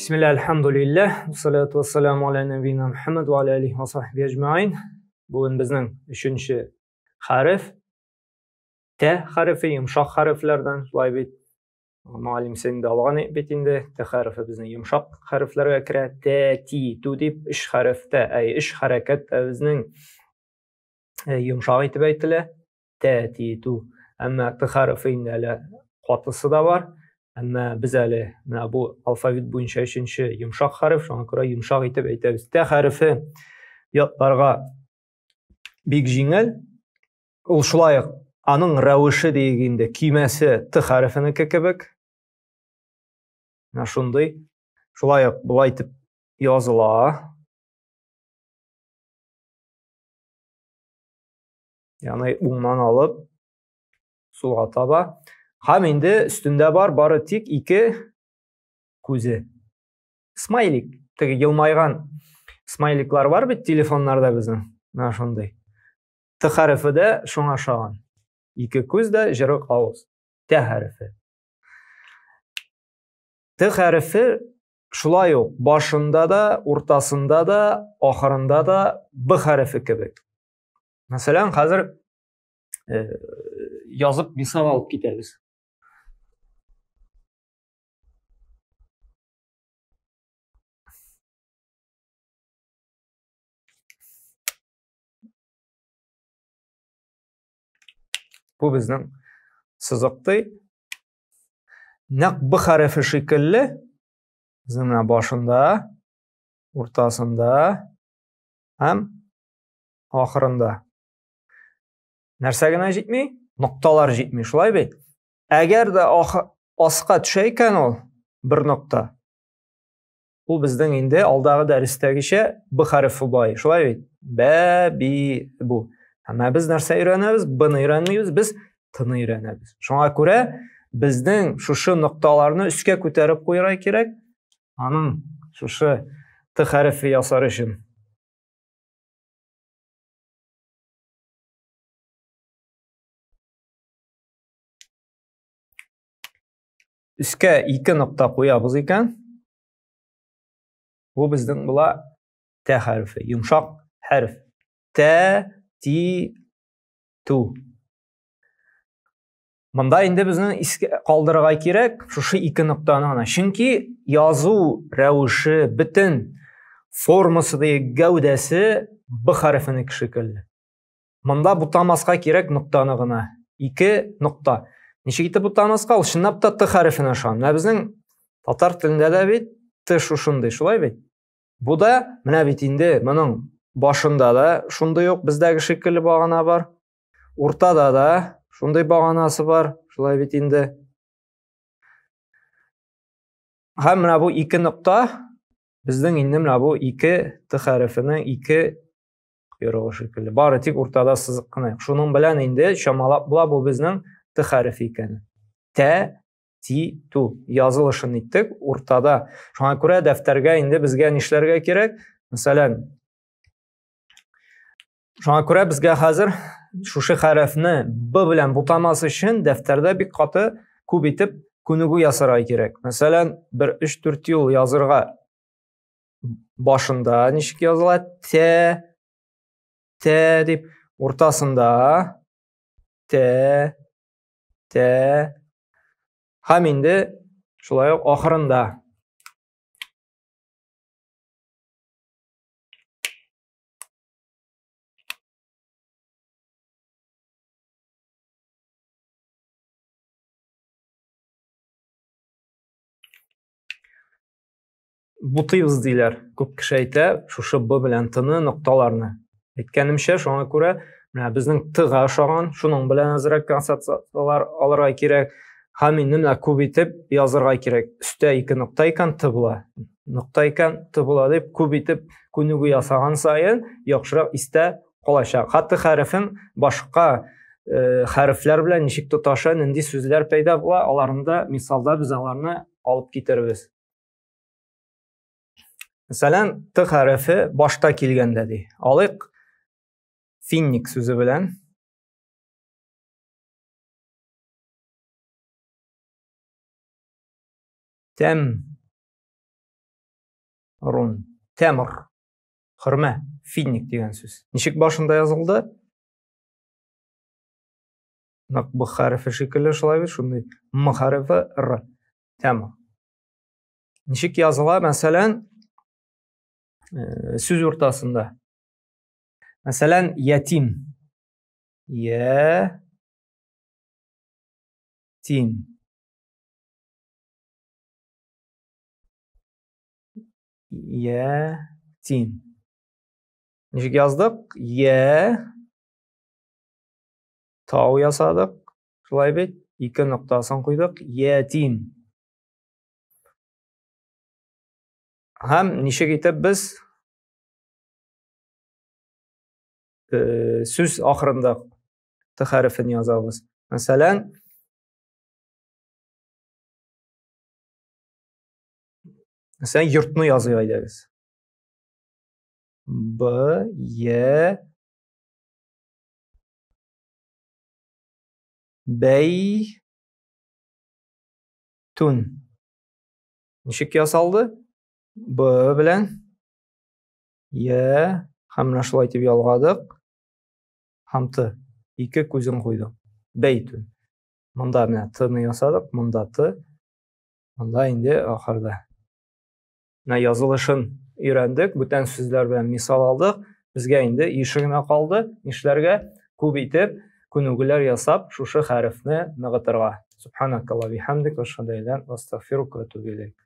Бисмилла, альхамдулиллах, вассалату вассаламу аля набина Мухаммад ва аля алихи ва сахби әҗмәин. Бүген безнең өченче хәреф Т хәрефе, йомшак хәрефләрдән, шулай бит. Мөгаллим син дә алган бит инде. Т хәрефе безнең йомшак хәрефләргә керә. Т, Ти, Ту дип өч хәрефтә, әй, өч хәрәкәт тә безнең йомшак итеп әйтелә. Т, Ти, Ту. Әмма Т хәрефе инде әле катысы да бар. Әмма без әле менә бу алфавит буенча өченче йомшак хәреф, шуңа күрә йомшак итеп әйтәбез. Т хәрефе ятларга бик җиңел. Ул шулай ук аның рәвеше диек инде, көймәсе Т хәрефенеке кебек. Менә шундый. Шулай ук болай итеп языла. Ягъни уңнан алып сулга таба. Һәм инде өстендә бар бары тик ике күзе. Смайлик, теге елмайган смайликлар бар бит телефоннарда безнең. Менә шундый. Т хәрефе дә шуңа ошаган. Ике күз дә җырык авыз. Т хәрефе. Т хәрефе шулай ук башында да, уртасында да, ахырында да Б хәрефе кебек. Мәсәлән, хәзер язып мисал алып китәбез. Бу безнең сызыктый. Нәкъ Б хәрефе шикелле безнең менә башында, уртасында һәм ахырында. Нәрсә генә җитми? Нокталар җитми, шулай бит? Әгәр дә аска төшә икән ул бер нокта, ул безнең инде алдагы дәрестәгечә Б хәрефе була, шулай бит? Бә, би, бу. Әмма без нәрсә өйрәнәбез? Б-ны өйрәнмибез, без Т-ны өйрәнәбез. Шуңа күрә безнең шушы нокталарны өскә күтәреп куярга кирәк. Аның шушы Т хәрефе ясар өчен. Өскә ике нокта куябыз икән, бу безнең була Т хәрефе, йомшак хәреф. Т, Ти, Ту. Монда инде безнең искә калдырырга кирәк шушы ике ноктаны гына. Чөнки язу рәвеше, бөтен формасы да гәүдәсе Б хәрефенеке шикелле. Монда бутамаска кирәк ноктаны гына. Ике нокта. Ничек итеп бутамаска? Ул чынлап та Т хәрефенә ошаган. Менә безнең татар телендә дә бит Т шушындый, шулай бит? Бу да менә бит инде моның башында да шундый ук бездәге шикелле багана бар. Уртада да шундый баганасы бар, шулай бит инде. Һәм менә бу ике нокта безнең инде менә бу ике Т хәрефенең ике койрыгы шикелле. Бары тик уртада сызык кына юк. Шуның белән инде чамалап була бу безнең Т хәрефе икәнен. Т, Ти, Ту. Язылышын иттек уртада. Шуңа күрә дәфтәргә инде безгә нишләргә кирәк? Мәсәлән, шуңа күрә безгә хәзер шушы хәрефне Б белән бутамас өчен дәфтәрдә бик каты күп итеп күнегү ясарга кирәк. Мәсәлән, бер 3-4 юл язырга башында ничек языла? Т, Т дип, уртасында Т, Т һәм инде шулай ук ахырында. Бутыйбыз диләр. Күп кеше әйтә, шушы Б белән Т-ны нокталарны. Әйткәнемчә, шуңа күрә менә безнең Т-га ошаган, шуның белән әзрәк ассоциацияләр алырга кирәк. Һәм инде менә күп итеп язырга кирәк. Өстә ике нокта икән, Т була. Нокта икән, Т була дип күп итеп күнегү ясаган саен яхшырак истә калачак. Хәтта хәрефен башка хәрефләр белән ничек тоташа, нинди сүзләр пәйда була, аларны да мисалда без аларны алып китербез. Мәсәлән, Т хәрефе башта килгәндә ди. Алыйк финник сүзе белән. Тәм. Рун. Тәмр. Хөрмә, финик дигән сүз. Ничек башында язылды? Нәкъ Б хәрефе шикелле шулай бит, шундый М хәрефе Р. Тәмр. Ничек языла, мәсәлән, сүз уртасында. Мәсәлән, ятим. Я тим. Я тим. Ничек яздык? Я тау ясадык. Шулай бит? Ике ноктасын куйдык. Ятим. Һәм ничек итеп без сүз ахырында Т хәрефен язабыз. Мәсәлән, мәсәлән, йортны языйк әйдәгез. Б, Е, Бәй, Түн. Ничек ясалды? Б белән Е һәм менә шулай итеп ялгадык. Һәм Т. Ике күзен куйдык. Бәйтүн. Монда менә Т-ны ясадык, монда Т. Монда инде ахырда. Менә язылышын өйрәндек, бүтән сүзләр белән мисал алдык. Безгә инде ише генә калды. Нишләргә? Күп итеп күнегүләр ясап, шушы хәрефне ныгытырга. Субханакалла бихамдик, ва ашһаду ан ла илаһа илля анта, астагфирука ва атубу илейк.